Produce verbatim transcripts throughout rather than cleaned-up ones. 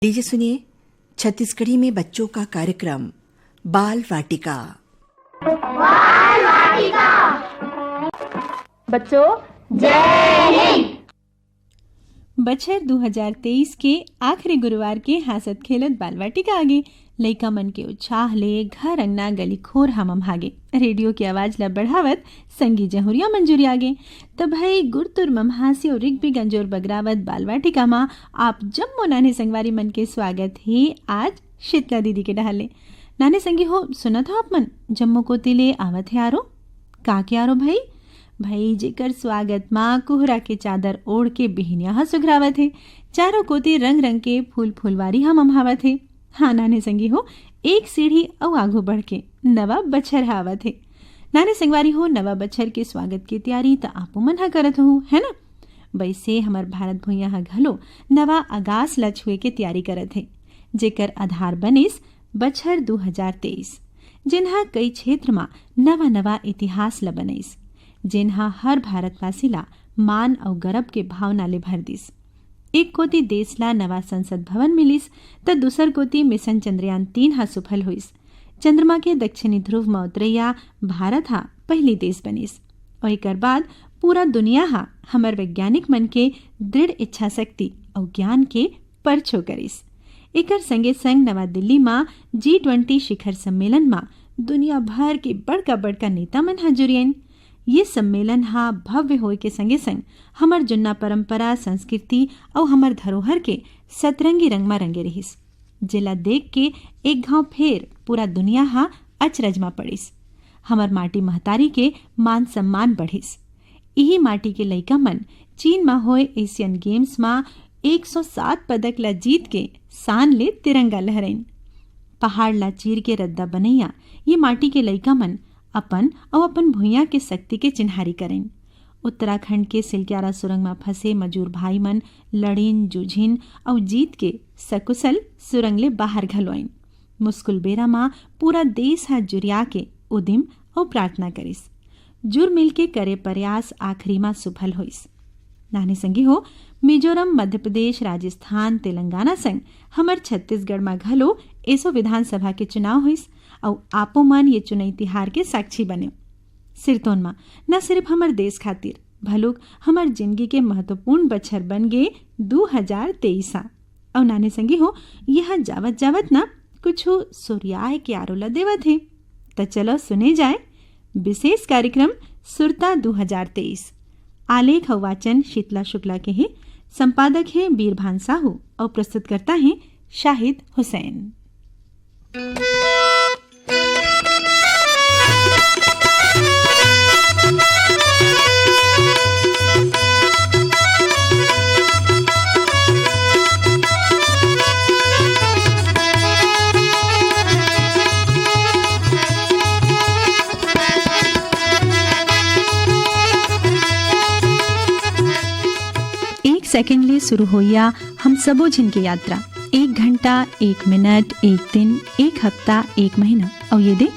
लीजिए सुनिए छत्तीसगढ़ी में बच्चों का कार्यक्रम बाल वाटिका। बच्चों, जय हिंद। बछर दू हजार तेईस के आखिरी गुरुवार के हांसत खेलत बालवाटिका आगे। लइका मन के उत्साह ले घर अंगना गली खोर हमम हागे। रेडियो के आवाज ला बढ़ावत संगी जहुरिया मंजूरी आगे। त भाई गुरतुर ममहासी और रिगबिग अंजोर बगरावत बालवाटिका मा आप जम्मो नान्हे संगवारी मन के स्वागत हे आज शीतला दीदी के डहार ले। नान्हे संगी हो, सुनत हो आप मन, जम्मो कोती ले आवत हे आरो। का के आरो भाई? भाई जेकर स्वागत मा कोहरा के चादर ओढ़ के बिहनिया ह सुघरावत हे। चारों कोती रंग रंग के फूल फुलवारी ह ममहावत हे। हाँ नान्हे संगी हो, एक सीढ़ी अउ आगू बढ़ के नवा बछर ह आवत हे। नान्हे संगवारी हो, नवा बछर के स्वागत के तैयारी त आपो मन ह करत हो, है ना? वैसे हमर भारत भुइयां ह घलो नवा आगास ला छुए के तैयारी करत हे, जेकर आधार बनिस बछर दू हजार तेईस, जेन ह कई क्षेत्र मा नवा नवा इतिहास ला बनइस, जेन ह हर भारतवासी ला मान अउ गरब के भावना ले भर दिस। एक कोती देश ला नवा संसद भवन मिलिस, त दूसर कोती मिशन चंद्रयान तीन ह सुफल होइस। चंद्रमा के दक्षिणी ध्रुव म उतरइया भारत ह पहिली देश बनिस। अउ एकर बाद पूरा दुनिया ह हमर वैज्ञानिक मन के दृढ़ इच्छा शक्ति अउ ज्ञान के परछो करिस। एकर संगे संग नवा दिल्ली म जी ट्वेंटी शिखर सम्मेलन म दुनिया भर के बड़का बड़का नेता मन ह जुरियन। ये सम्मेलन ह भव्य होय के संगे संग हमर जुन्ना परंपरा, संस्कृति अउ हमर धरोहर के सतरंगी रंग म रंगे रिहिस, जेला देख के एक घांव फेर पूरा दुनिया ह अचरज म पड़िस। हमर माटी महतारी के मान सम्मान बढ़िस। इही माटी के लइका मन चीन म होय एशियन गेम्स म एक सौ सात पदक ला जीत के शान ले तिरंगा लहराइन। पहाड़ ला चीर के रद्दा बनइया ये माटी के लइका मन अपन अउ अपन भुइयां के शक्ति के चिन्हारी करेन। उत्तराखंड के सिलक्यारा सुरंग म फंसे मजूर भाई मन लड़िन, जूझिन अउ जीत के सकुशल सुरंग ले बाहर घलो आइन। मुस्कुल बेरा म पूरा देश ह जुरिया के उदिम अउ प्रार्थना करिस। जुर मिल के करे प्रयास आखिरी म सुफल होइस। नान्हे संगी हो, मिजोरम, मध्य प्रदेश, राजस्थान, तेलंगाना संग हमर छत्तीसगढ़ म घलो एसो विधानसभा के चुनाव होइस, अउ आपो मन ये चुनई तिहार के साक्षी बनेव। सिरतोन म न सिर्फ हमर देश खातिर, भलुक हमर जिनगी के महत्वपूर्ण बछर बन गे दू हजार तेईस ह। अउ नान्हे संगी हो, ये ह जावत जावत न कुछु सुरियाए के आरो ल देवत हे। त चलो सुने जाए विशेष कार्यक्रम सुरता दू हजार तेईस। आलेख अउ वाचन शीतला शुक्ला के हे, संपादक हे बीरभान साहू अउ प्रस्तुतकर्ता हे शाहिद हुसैन। एक सेकंड ले शुरू होइया हम सबो झिन के यात्रा। एक घंटा, एक मिनट, एक दिन, एक हफ्ता, एक महीना, अउ ये दे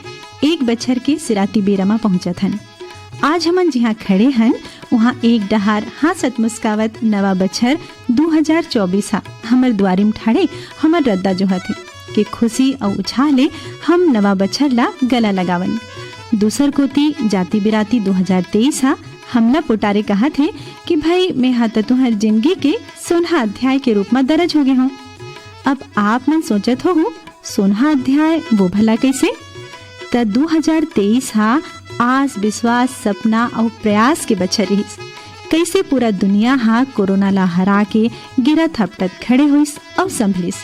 एक बछर के सिराती बेरा म पहुंचत हन। आज हमन जिहां खड़े हन, उहां एक डहार हांसत मुस्कावत नवा बछर दू हजार चौबीस ह हमर दुआरी म ठाड़े हमर रद्दा जोहत हे के खुशी अउ उछाह ले हम नवा बछर ला गला लगावन। दूसर कोती जाति बिराती दू हजार तेईस ह हमला पोटारे कहत हे कि भाई, मेंहा त तुंहर जिनगी के सोनहा अध्याय के रूप म दरज हो गे हंव। अब आप मन सोचत होहू, सोनहा अध्याय वो भला कइसे? त दू हजार तेईस ह आस, विश्वास, सपना अउ प्रयास के बछर रिहिस। कइसे पूरा दुनिया ह कोरोना ला हरा के गिरत हपटत खड़े होइस अउ संभलिस।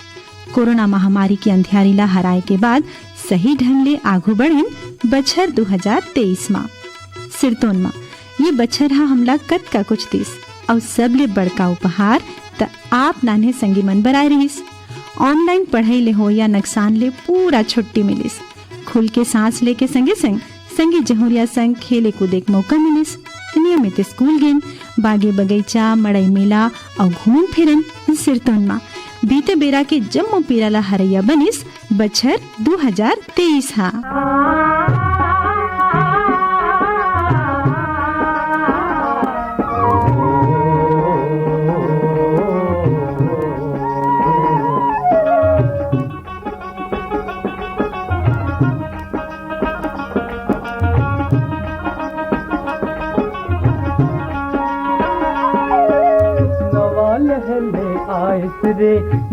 कोरोना महामारी के अंधियारी ला हराए के बाद सही ढंग ले आघू बढ़िन बछर दू हजार तेईस म। सिरतोन म ये बछर ह हमला कतका कुछ दिस, अउ सबले बड़का उपहार त आप नान्हे संगी मन बर आए रिहिस। ऑनलाइन पढ़ाई ले होइया नकसान ले पूरा छुट्टी मिलिस। खुल के सांस लेके संगे संग संगी जहुरिया संग खेले कूदे के मौका मिलिस। नियमित स्कूल गेन, बागे बगैचा, मड़ई मेला अउ घूमन फिरन। सिरतोन म बीते बेरा के जम्मो पीरा ला हरैया बनिस बछर दू हजार तेईस हा।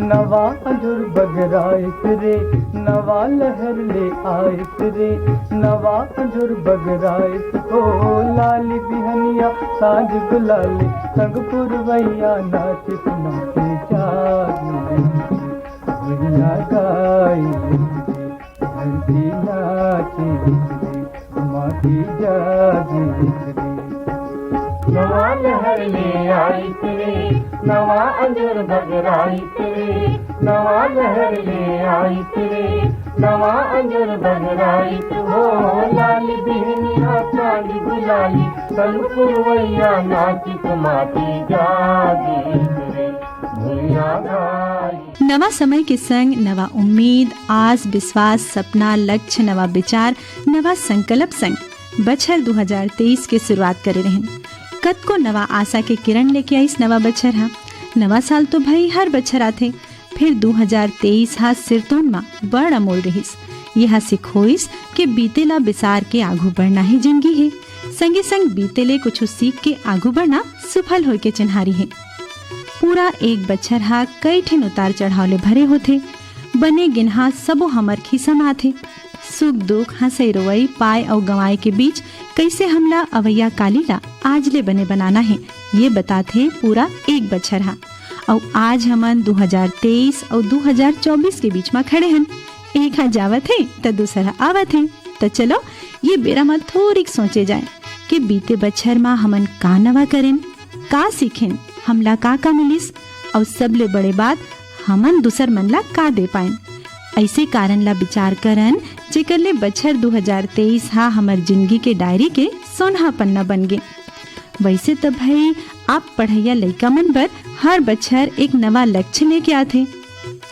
नवा अंजुर बगराइस रे, नवा लहर ले आइस रे, नवा अंजुर बगराइस। ओ लाली बिहनिया साँझ गुलाली, संग पुरवैया नाचिस माटी जागी रे, भुइयाँ गाई रे, धरती नाची रे, माटी जागी रे। नवा लहर ले आइस रे, नवा अंजुर बगराइस रे, नवा लहर ले आइस रे, नवा अंजुर बगराइस। हो लाली बिहनिया साँझ गुलाली, संग पुरवैया नाचिस माटी जागी रे, भुइयाँ गाई। नवा समय के संग नवा उम्मीद, आस, विश्वास, सपना, लक्ष्य, नवा विचार, नवा संकल्प संग बछर दू हजार तेईस के शुरुआत करे रहेन। कतको नवा आशा के किरण लेके आइस नवा बछर हा। नवा साल तो भई हर बछर आथे, फिर दू हजार तेईस हा सिरतोन मा बड़ अमोल रहिस। ये हा सिखोइस के बीते ला बिसार के आघू बढ़ना ही जिंदगी हे। संगे संग बीते ले कुछु सीख के आघू बढ़ना सुफल होय के चिन्हारी हे। पूरा एक बछर हा कई ठिन उतार चढ़ाव ले भरे होथे। बने गिनहा सबो हमर खिसा म आथे। सुख दुख, हंसई रोवई, पाय अउ गंवाय के बीच कइसे हमला अवइया काली ला आज ले बने बनाना हे, ये बताथे पूरा एक बछर हा। अउ आज हमन दू हजार तेईस अउ दू हजार चौबीस के बीच म खड़े हन। एक हा जावत हे, त दूसर हा आवत हे। त चलो, ये बेरा म थोरिक सोचे जाए कि बीते बछर म हमन का नवा करेन, का सीखेन, हमला का का मिलिस, अउ सबले बड़े बात, हमन दूसर मन ला का दे पाएन। अइसे कारण ला विचार करन, जेकर ले बछर दू हजार तेईस हा हमर जिंदगी के डायरी के सोनहा पन्ना बन गे। वइसे त भई, आप पढ़इया लइका मन बर हर बछर एक नवा लक्ष्य लेके आथे।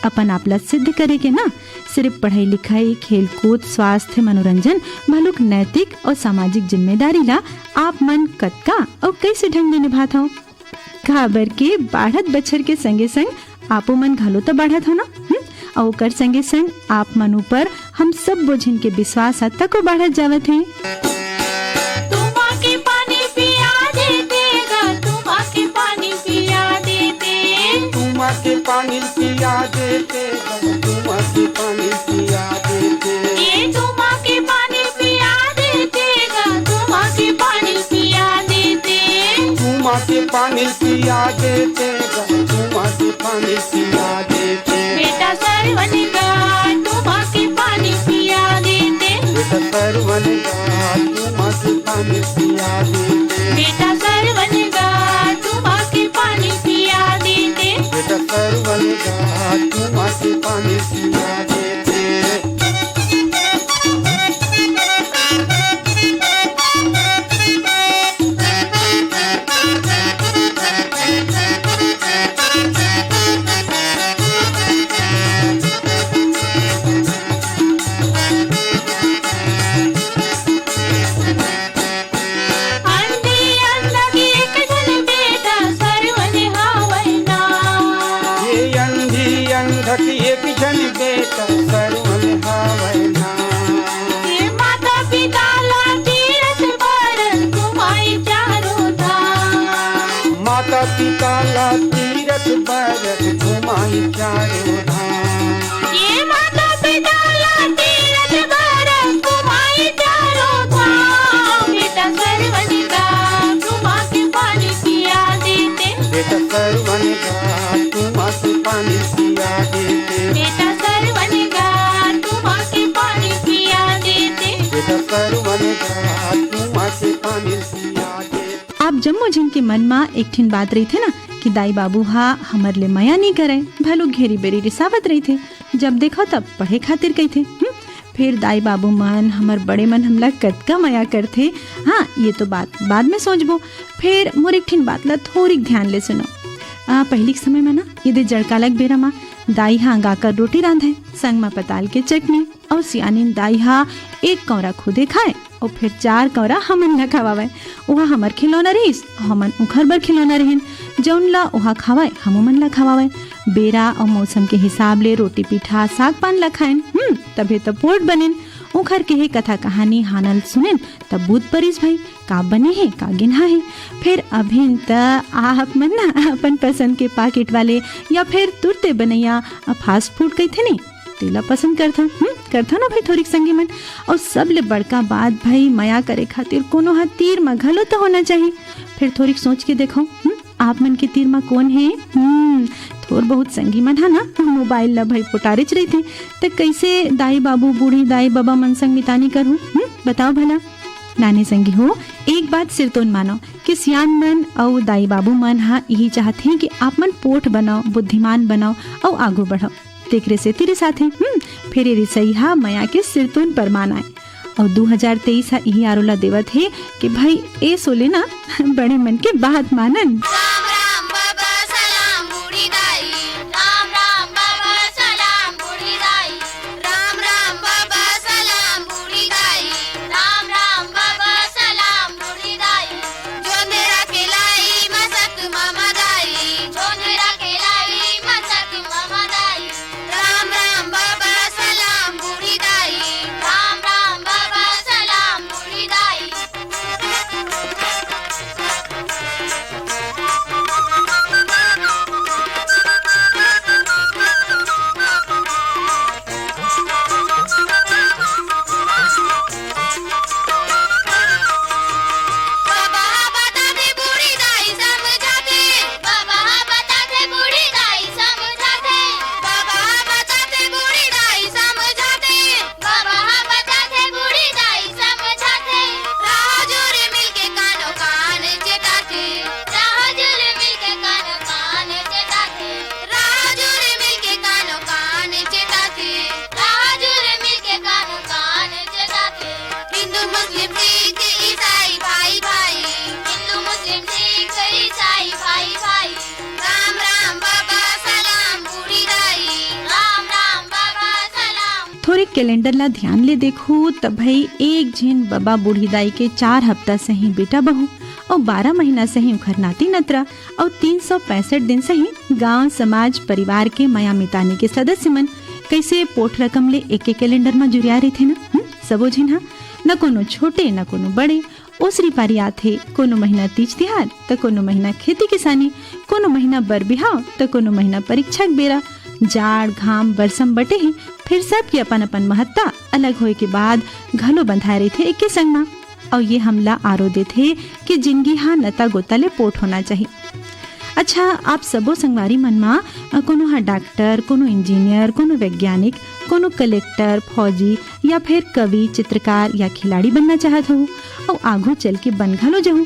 अपन आप ला सिद्ध करे के ना, सिर्फ पढ़ई लिखई, खेलकूद, स्वास्थ्य, मनोरंजन, भलुक नैतिक अउ सामाजिक जिम्मेदारी ला आप मन कतका अउ कइसे ढंग ले निभाथव? काबर के बाढ़त बछर के संगे संग आपो मन घलो त बाढ़त हो ना, हम्म? अउ ओकर संगे संग आप मन ऊपर हम सब बोझिन के विश्वास ह तको बाढ़त जावत हे। तुमा के पानी पिया देते गा, तुमा के पानी पिया देते। तुमा के पानी पिया देते गा, तुमा के पानी पिया देते। ये तुमा के पानी पिया देते गा, तुमा के पानी पिया देते। तुमा के पानी पिया देते गा, तुमा के पानी पिया देते। बेटा सरवन गा, तुमा के पानी पिया देते। बेटा सरवन गा, तुमा के पानी पिया देते। बेटा सरवन गा, तुमा के पानी पिया देते। बेटा सरवन गा, तुमा के पानी पिया देते। अंधी अंधा के एक झन बेटा सरवन हावय ना। ये अंधी अंधा के एक झन बेटा सरवन हावय ना। ये माता पिता ला तीरथ बर घुमाई चारों धाम। माता पिता ला तीरथ बर घुमाई चारों धाम। ये माता पिता ला तीरथ बर घुमाई चारों धाम। बेटा सरवन गा, तुमा के पानी पिया देते। बेटा सरवन गा, तुमा के पानी पिया देते। बेटा सरवन गा, तुमा के पानी पिया देते। बेटा सरवन गा, तुमा के पानी पिया देते। आप जम्मो झन के मन म एक ठिन बात रहिथे ना कि दाई बाबू हा हमर ले मया नइ करय, भलुक घेरी बेरी रिसावत रहिथे। जब देखो तब पढ़े खातिर कहिथे। हम्म? फिर दाई बाबू मन, हमर बड़े मन हमला कतका मया करथे। हाँ, ये तो बात बाद में सोचबो। फिर मोर एक ठिन बात ला थोरिक ध्यान ले सुनो। आ, पहिली के समय में ना, ये दे जड़काला के बेरा मा दाई हा अंगाकर रोटी रांधे, संग मा पताल के चटनी, अउ सियानिन दाई हा एक कौरा खुदे खाए अउ फिर चार कौरा हमन ला खवावय। ओहा हमर खिलौना रहिस, हमन उखर बर खिलौना रहेन। जौन ला ओहा खावय, हमू मन ला खवावय। बेरा अउ मौसम के हिसाब ले रोटी पीठा, साग पान ला खाएन। हम्म, तभे त पोठ बनेन। उंखर केहे कथा कहानी हानल सुनेन, तब बूत परिस भई, का बने हे, का गिन्हा हे। फेर अभिन त आप मन ना अपन पसंद के पाकिट वाले या फेर तुरते बनइया फास्ट फूड कहिथे नी, तेला पसंद करथव। हम्म, करथव ना भई थोरिक संगी मन। अउ सबले बड़का बात भई, मया करे खातिर कोनो ह तीर म घलो त होना चाही। फेर थोरिक सोच के देखव, हम्म, आप मन के तीर म कोन हे? हम्म, थोर बहुत संगी मन ह ना मोबाइल ल भई पोटारेच रहिथे, त कइसे दाई बाबू, बूढ़ी दाई बाबा मन संग मितानी करहूं? हम्म, बताव भला। नाने संगी हो, एक बात सिरतोन मानव कि सियान मन अउ दाई बाबू मन ह इही चाहथे कि आप मन पोठ बनव, बुद्धिमान बनव अउ आगू बढ़व। तेकरे सेती रिसाथे। हम्म, फेर ये रिसई ह मया के सिरतोन परमान आय। अउ दू हजार तेईस ह इही आरो ला देवत हे कि भई ए सोले ना बड़े मन के बात मानन। राम राम बाबा सलाम बूढ़ी दाई, राम राम बाबा सलाम बूढ़ी दाई, राम राम बाबा सलाम बूढ़ी दाई, राम राम बाबा सलाम बूढ़ी दाई। जोंधरा के लाई मसक मामा दाई, जोंधरा के लाई मसक मामा दाई। राम राम बाबा सलाम बूढ़ी दाई, राम राम बाबा सलाम बूढ़ी दाई। बाबा बताथे बूढ़ी दाई समझाथे, बाबा बताथे बूढ़ी दाई समझाथे, बाबा बताथे बूढ़ी दाई समझाथे। बाबा ह बताथे, बूढ़ी दाई समझाथे। राह जुर मिलके कानो कान चेताथे। राह जुर मिलके कानो कान चेताथे। राह जुर मिलके कानो कान चेताथे। राह जुर मिलके कानो कान चेताथे। हिंदू मुस्लिम सिख ईसाई भाई भाई। हिंदू मुस्लिम सिख ईसाई भाई भाई। राम राम बाबा सलाम बूढ़ी दाई। राम राम बाबा सलाम। थोरे कैलेंडर ला ध्यान ले देखहू त भई एक झिन बबा बूढ़ी दाई के चार हफ्ता सही बेटा बहू अउ बारह महीना सही उखर नाती नतरा अउ तीन सौ पैंसठ दिन सही गांव समाज परिवार के मया मितानी के सदस्य मन कइसे पोठ रकम ले एक एक कैलेंडर म जुरिया रहिथे न। हम्म, सबो झिन ह, न कोनो छोटे न कोनो बड़े, ओसरी पारी आथे, कोनो महीना तीज तिहार, त कोनो महीना खेती किसानी, कोनो महीना बर बिहाव, त कोनो महीना परीक्षा के बेरा। जाड़, घाम, बरसम बटे हे, फेर सबके अपन-अपन महत्ता अलग होए के बाद घलो बंधाए रहिथे एके संग म। अउ ये हमला आरो देथे कि जिनगी ह नता गोता ले पोठ होना चाही। अच्छा, आप सबो संगवारी मन म, अ, कोनो ह डॉक्टर, कोनो इंजीनियर, कोनो वैज्ञानिक, कोनो कलेक्टर, फौजी या फिर कवि, चित्रकार या खिलाड़ी बनना चाहत हो अउ आघू चल के बन घलो जहू,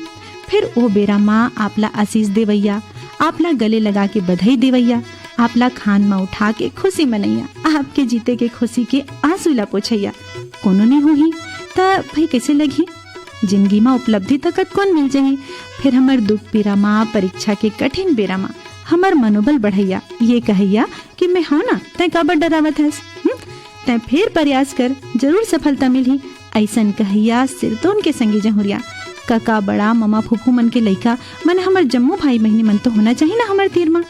फिर ओ बेरा म आप ला आशीष देवैया, आप ला गले लगा के बधाई देवैया, आप ला खान म उठा के खुशी मनैया, आपके जीते के खुशी के आंसू ला पोछैया कोनो नइ होही, त भई कइसे लगही? जिनगी म उपलब्धि त कतकोन मिल जही, फिर हमर दुख पीरा म, परीक्षा के कठिन बेरा म हमर मनोबल बढ़ैया, ये कहैया कि मैं हव ना, तैं काबर डरावत हस? हम्म? तैं फेर प्रयास कर, जरूर सफलता मिलही। अइसन कहैया सिरतोन के संगी जहुरिया, कका बड़ा, ममा फूफू मन के लइका, मन हमर जम्मो भाई बहिनी मन तो होना चाही ना हमर तीर म।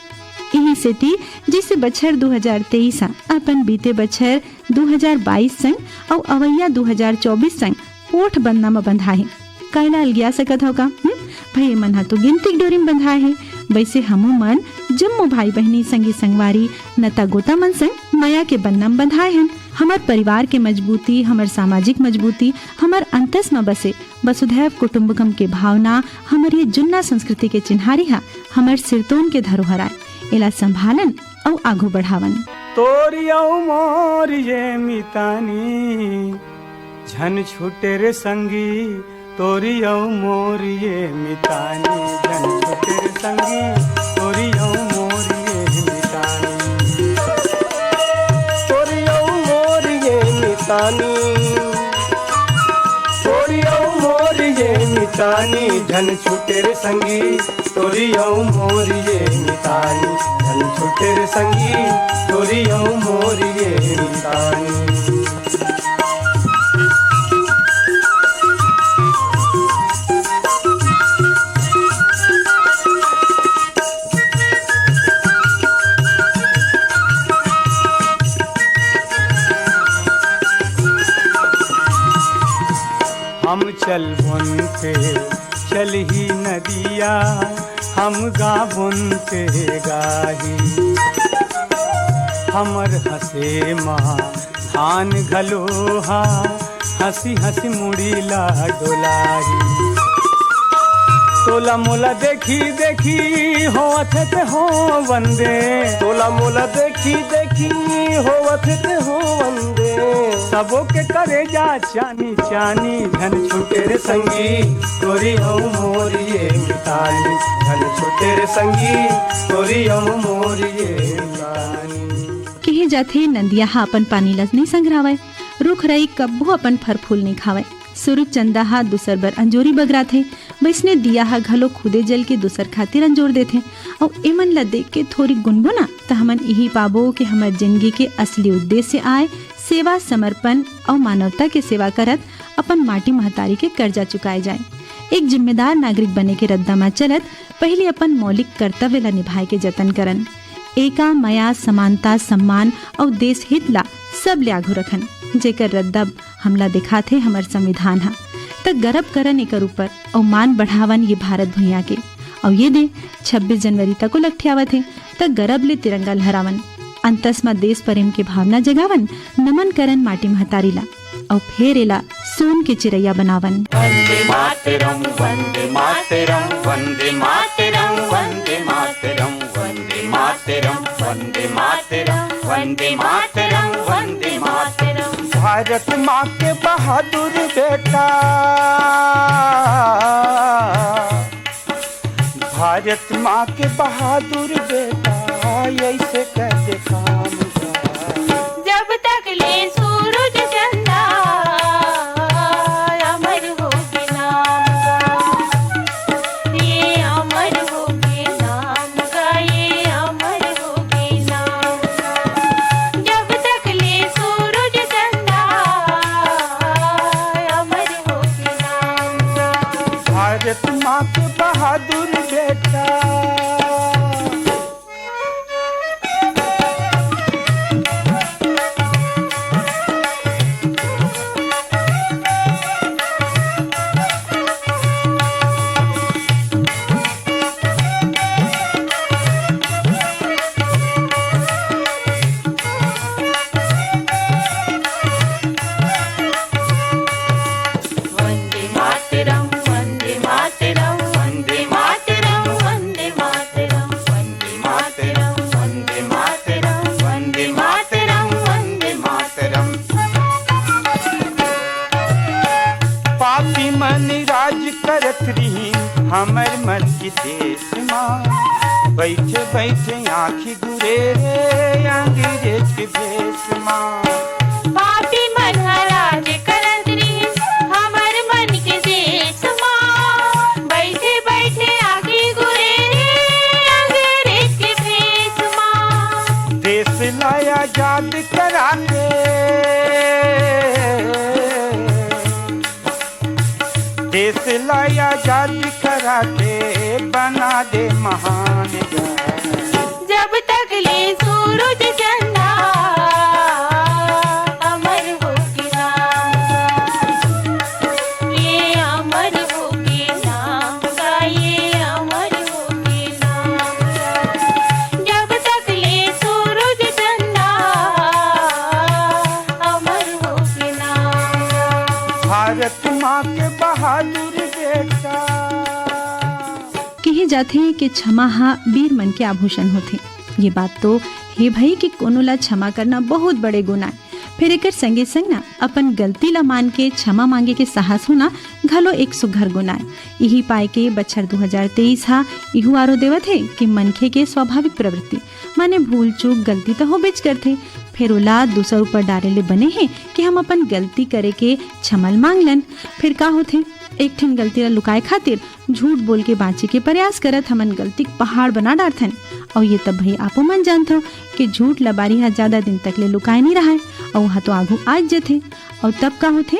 इही सेती जइसे बछर दू हजार तेईस ह अपन बीते बछर दू हजार बाईस संग अउ अवइया दू हजार चौबीस संग पोठ बंधना म बंधाए हे। काहेला अलगिया सकत हव का? हम्म? भई, एमन ह तो गिनती के डोरी म बंधाए हे। वइसे हमू मन जम्मो भाई बहिनी, संगी संगवारी, नता गोता मन संग मया के बंधना म बंधाए हन। हमर परिवार के मजबूती, हमर सामाजिक मजबूती, हमर अंतस म बसे वसुधैव कुटुम्बकम के भावना, हमर ये जुन्ना संस्कृति के चिन्हारी ह हमर सिरतोन के धरोहर आय। एला संभालन अउ आघू बढ़ावन। तोरी अउ मोर ये मितानी, झन छूटे रे संगी, तोरी अउ मोर ये मितानी, झन छूटे रे संगी, तोरी अउ मोर ये मितानी। तोरी अउ मोर ये मितानी, तोरी अउ मोर ये मितानी, झन छूटे रे संगी, तोरी अउ मोर ये मितानी, झन छूटे रे संगी, तोरी अउ मोर ये मितानी। हम चलबोन ते चलही नदिया, हम गाबोन ते गाही। हमर हंसे मा धान घलो हा, हंसी हंसी मुड़ी ला डोलाही। तोला मोला देखी देखी होवत हे ते हो वंदे। तोला मोला देखी देखी होवत हे ते हो वंदे। सबो के करेजा चानी चानी, झन छूटे रे संगी, तोरी अउ मोरी ये मितानी। झन छूटे रे संगी, तोरी अउ मोरी ये मितानी। कहे जाथे, नंदिया ह अपन पानी ल नइ संघरावय, रुख राई कभू अपन फर फूल नइ खावय। सुरुज चंदा ह दूसर बर अंजोरी बगराथे, वइसने दिया ह घलो खुदे जल के दूसर खातिर अंजोर देथे। अउ एमन ल देख के थोरी गुनबो ना, त हमन इही पाबो कि हमर जिनगी के असली उद्देश्य आय सेवा, समर्पण अउ मानवता के सेवा करत अपन माटी महतारी के कर्जा चुकाए जाए। एक जिम्मेदार नागरिक बने के रद्दा म चलत पहिली अपन मौलिक कर्तव्य ल निभाए के जतन करन। एका, मया, समानता, सम्मान अउ देश हित ला सबले आघू रखन, जेकर रद्दा हमला देखाथे हमर संविधान ह। त गरब करन एकर ऊपर अउ मान बढ़ावन ये भारत भुइयां के। अउ ये दे छब्बीस जनवरी तको लठियावत हे, त गरब ले तिरंगा लहरावन। अंतस म देश प्रेम के भावना जगावन, नमन करन माटी महतारी ला, अउ फेर एला सोन के चिरैया बनावन। वंदे मातरम, वंदे मातरम, वंदे मातरम, वंदे मातरम, वंदे मातरम, वंदे मातरम, वंदे मातरम, वंदे मातरम। भारत माँ के बहादुर बेटा, भारत माँ के बहादुर बेटा, ऐसे कर दे काम। जब तक ले सूरज चंदा, अमर होगे नाम का। ये अमर होगे नाम का, ये अमर होगे नाम का। जब तक ले सूरज चंदा, अमर होगे नाम का। भारत माँ के बहादुर बेटा। वंदे मातरम, वंदे मातरम, वंदे मातरम, वंदे मातरम, वंदे मातरम, वंदे मातरम, वंदे मातरम, वंदे मातरम। पापी मन राज करत रही हमर मन के देश मा, बैठे बैठे आँखी घुरे रे अंग्रेज के भेष मा। पापी मन ह राज करत रिहिस हमर मन के देश मा। बइठे बइठे आँखी घुरे रे अंग्रेज के भेष मा। देश ला आजाद करा के, देश ला आजाद करा के बना दे महान गा। जब तक ले सूरज चंदा अमर होगे नाम गा, ये अमर होगे नाम गा, ये अमर होगे नाम गा। जब तक ले सूरज चंदा अमर होगे नाम गा। भारत माँ के बहादुर बेटा। कहे जाथे कि क्षमा ह वीर मन के आभूषण होथे। ये बात तो हे भई कि कोनो ला क्षमा करना बहुत बड़े गुण आय, फेर एकर संगे संग ना अपन गलती ला मान के क्षमा मांगे के साहस होना घलो एक सुघर गुण आय। इही पाय के बछर दू हजार तेईस हा इहू आरो देवत हे कि मनखे के स्वाभाविक प्रवृत्ति माने भूल चूक गलती त होबेच करथे, फेर ओला दूसर ऊपर डारे ले बने हे कि हम अपन गलती करे के क्षमा ल मांग लन। फेर का होथे, एक ठन गलती ला लुकाए खातिर झूठ बोल के बांचे के प्रयास करत हमन गलती के पहाड़ बना डारथन। अउ ये तब भई आपो मन जानथव कि झूठ लबारी ह ज्यादा दिन तक ले लुकाए नइ राहय, अउ ओहा तो आघू आज जथे। अउ तब का होथे,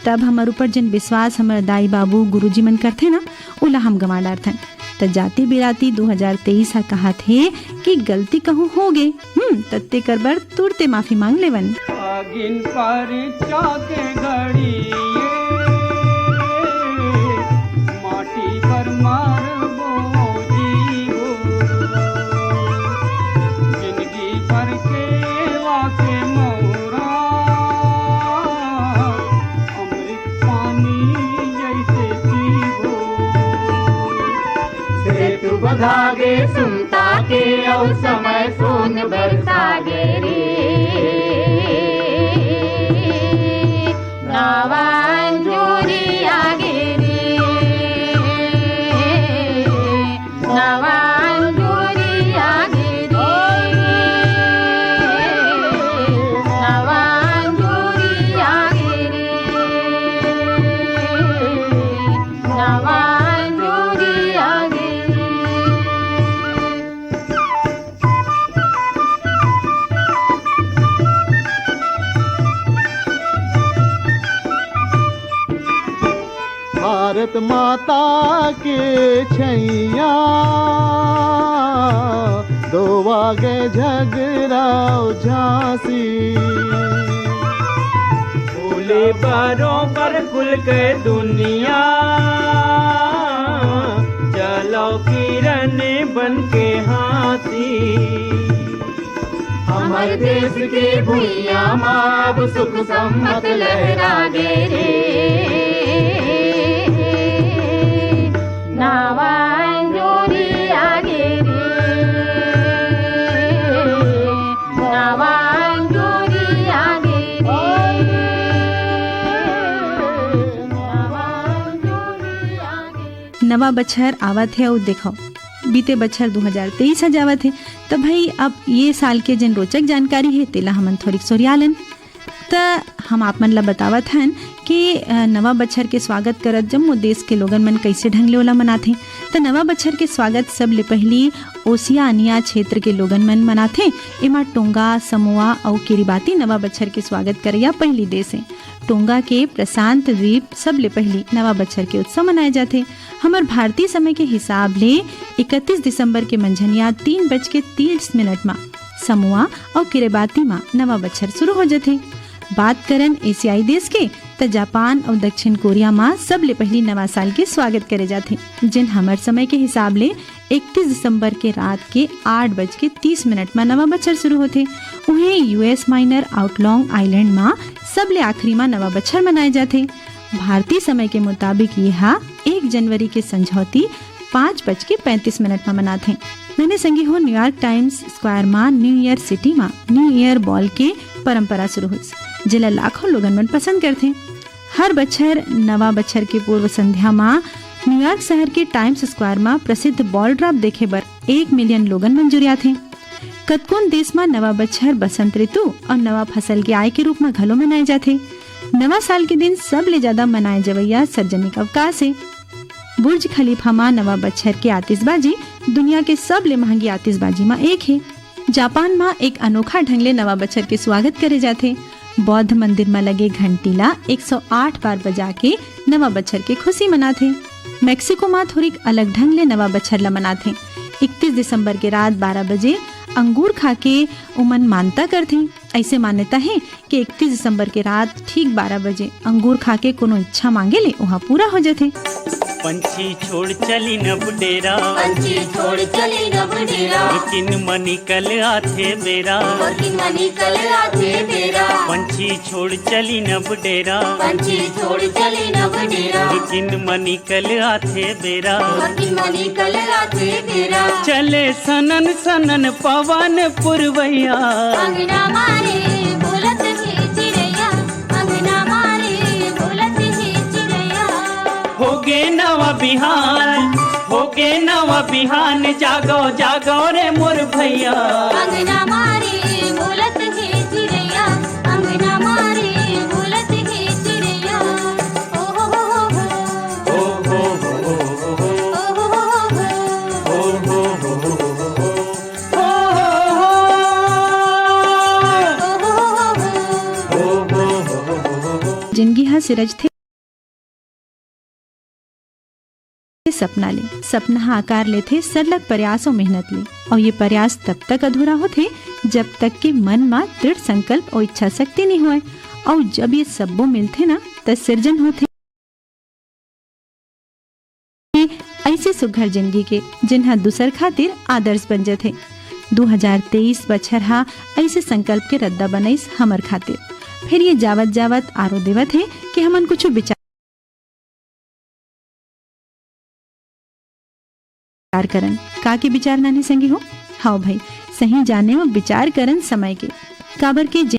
तब हमर ऊपर जेन विश्वास हमर दाई बाबू गुरुजी मन करथे ना, ओला हम गंवा डारथन। त जाति बिराती दू हजार तेईस ह कहत हे कि गलती कहूँ होगे, हम्म, त तेकर बर तुरते माफी मांग लेवन। आगिन पर चाके घड़ी ये तागे सुनता के अउ समय सोन बरसा गे रे। नवा अंजोरी आगे रे। नवा अंजोरी आगे रे। नवा अंजोरी आगे रे। नवा अंजोरी आगे रे। भारत माता के छैया, दोवा गे झगरा अउ झांसी। फूले बरोबर कुल के दुनिया, चलो किरण बन के हाथी। हमर देश के भुइयां म अब सुख सम्मत लहरा गे रे। नवा अंजोरी आगे रे। नवा अंजोरी आगे रे। नवा अंजोरी आगे रे। नवा बछर आवत हे अउ देखव, बीते बछर दू हजार तेईस ह जावत हे। त भई, अब ये साल के जेन रोचक जानकारी हे, तेला हमन थोरिक सोरियालन। त हम आप मन ला बतावत हन कि, अ, नवा बछर के स्वागत करत जम्मो देश के लोगन मन कइसे ढंग ले ओला मनाथे। त नवा बछर के स्वागत सबले पहिली ओसियानिया क्षेत्र के लोगन मन मनाथे। एमा टोंगा, समोआ अउ किरिबाती नवा बछर के स्वागत करइया पहिली देश हे। टोंगा के प्रशांत द्वीप सबले पहिली नवा बछर के उत्सव मनाए जाथे। हमर भारतीय समय के हिसाब ले इकतीस दिसंबर के मंझनिया तीन बज के तीस मिनट म समोआ अउ किरिबाती म नवा बछर शुरू हो जथे। बात करन एशियाई देश के, त जापान अउ दक्षिण कोरिया म सबले पहिली नवा साल के स्वागत करे जाथे, जेन हमर समय के हिसाब ले इकतीस दिसंबर के रात के आठ बज के तीस मिनट म नवा बछर शुरू होथे। उहें, यूएस माइनर अउ लॉन्ग आइलैंड म सबले आखिरी म नवा बछर मनाए जाथे। भारतीय समय के मुताबिक ये ह एक जनवरी के संझौती पाँच बज के पैंतीस मिनट म मनाथे। मैंने संगी हो, न्यूयॉर्क टाइम्स स्क्वायर म न्यू ईयर सिटी म न्यू ईयर बॉल के परंपरा शुरू होइस, जेला लाखों लोगन मन पसंद करथे। हर बछर नवा बछर के पूर्व संध्या म न्यूयॉर्क शहर के टाइम्स स्क्वायर म प्रसिद्ध बॉल ड्रॉप देखे बर एक मिलियन लोगन मन जुरियाथे। कतकोन देश म नवा बछर बसंत ऋतु अउ नवा फसल के आय के रूप म घलो मनाए जाथे। नवा साल के दिन सबले जादा मनाए जवइया सार्वजनिक अवकाश हे। बुर्ज खलीफा म नवा बछर के आतिशबाजी दुनिया के सबले महंगी आतिशबाजी म एक हे। जापान म एक अनोखा ढंग ले नवा बछर के स्वागत करे जाथे। बौद्ध मंदिर म लगे घंटी ला एक सौ आठ बार बजा के नवा बछर के खुशी मनाथे। मेक्सिको म थोरिक अलग ढंग ले नवा बछर ला मनाथे। इकतीस दिसंबर के रात बारह बजे अंगूर खा के उमन मानता करथे। अइसे मान्यता हे कि इकतीस दिसंबर के रात ठीक बारह बजे अंगूर खा के कोनो इच्छा मांगे ले, ओहा पूरा हो जथे। पंछी छोड़ चली न डेरा, पंछी छोड़ चली न डेरा, लेकिन मनी कल आथे बेरा, लेकिन मनी कल आथे बेरा। पंछी छोड़ चली न डेरा, पंछी छोड़ चली न डेरा, लेकिन मनी कल आथे बेरा, लेकिन मनी कल आथे बेरा। चले सनन सनन पवन पुरवैया, अंगना मारे बोलत हे चिड़ैया, अंगना मारे बोलत हे चिड़ैया। होगे नवा बिहान, होगे नवा बिहान, जागो जागो रे मोर भैया। अंगना मारे बोलत हे चिड़ैया, अंगना मारे बोलत हे चिड़ैया। ओ हो हो हो हो। ओ हो हो हो हो। ओ हो हो हो हो। जिनगी ह सिरजथे सपना ले, सपना ह आकार लेथे सरलग प्रयास अउ मेहनत ले। अउ ये प्रयास तब तक अधूरा होथे, जब तक के मन म दृढ़ संकल्प अउ इच्छा शक्ति नइ होय। अउ जब ये सब्बो मिलथे ना, त सिरजन होथे। अइसे सुघर जिनगी के, जिन ह दूसर खातिर आदर्श बन जथे। दू हजार तेईस बछर ह अइसे संकल्प के रद्दा बनइस हमर खातिर। फेर ये जावत जावत आरो देवत हे कि हमन कुछु विचार विचार करन। का के विचार, नानी संगी हो? हाव भाई, सही जाने म विचार करन समय के, काबर के जे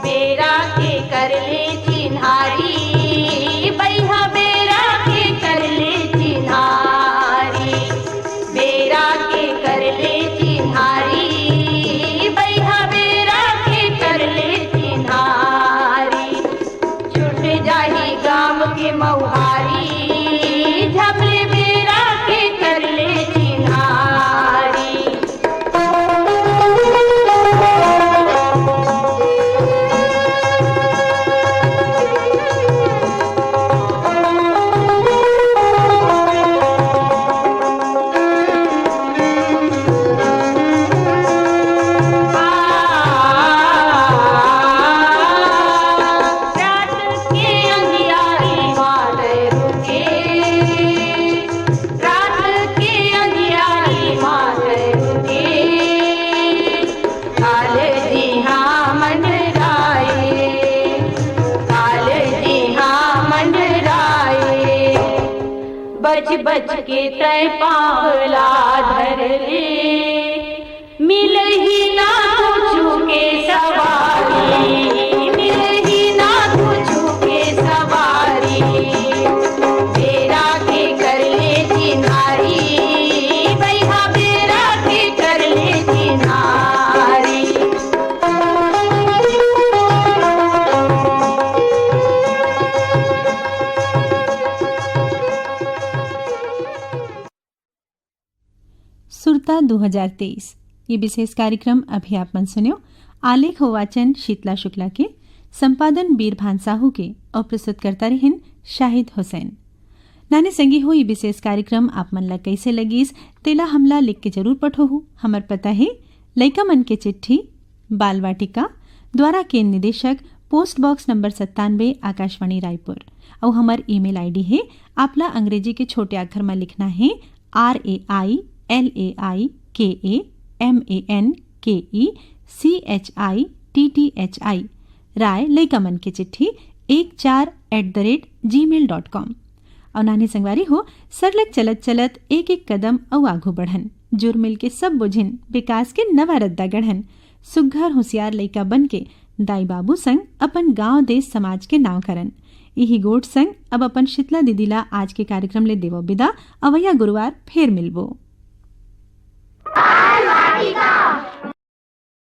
बेरा के कर ले चिन्हारी, बइहा बेरा के कर ले चिन्हारी, बेरा के कर ले चिन्हारी, बइहा बेरा के कर ले चिन्हारी। छूट जाही गाम के मउहारी, झबले बेरा के कर ले चिन्हारी। रात के अंधियारी मात रुके, रात के अंधियारी मात रुके, काल जिहा मंडराए, काल जिहा मंडराए। बच बच के तै पाँव ला धर ले, मिलही ना कुछु के सवारी, मिलही ना कुछु के सवारी। बेरा के कर ले चिन्हारी, बइहा बेरा के कर ले चिन्हारी। सुरता दो हज़ार तेईस, ये विशेष कार्यक्रम अभी आप मन सुन्यो। आलेख व वाचन शीतला शुक्ला के, संपादन बीरभान साहू के और प्रस्तुतकर्ता रहिन शाहिद हुसैन। नानी संगी हो, ये विशेष कार्यक्रम आप मन ला कैसे लगिस, तेला हमला लिख के जरूर पठोहू। हमर पता है लइका मन के चिट्ठी, बाल वाटिका, द्वारा केंद्र निदेशक, पोस्ट बॉक्स नंबर सत्तानवे, आकाशवाणी रायपुर। अउ हमर ईमेल आईडी है, आपला अंग्रेजी के छोटे अक्षर में लिखना है, R A I L A I K A M A N K E C H I T T H I, राय लइका मन के चिट्ठी एक चार at the rate gmail dot com। और नानी संगवारी हो, सरलग चलत चलत एक एक कदम अउ आघू बढ़न, जुर मिल के सब बुझिन, विकास के नवा रद्दा गढ़न, सुग्घर होशियार लइका बन के दाई बाबू संग अपन गांव देश समाज के नाव करन। इही गोठ संग अब अपन शीतला दीदी ला आज के कार्यक्रम ले देवो बिदा, अवैया गुरुवार फेर मिलबो।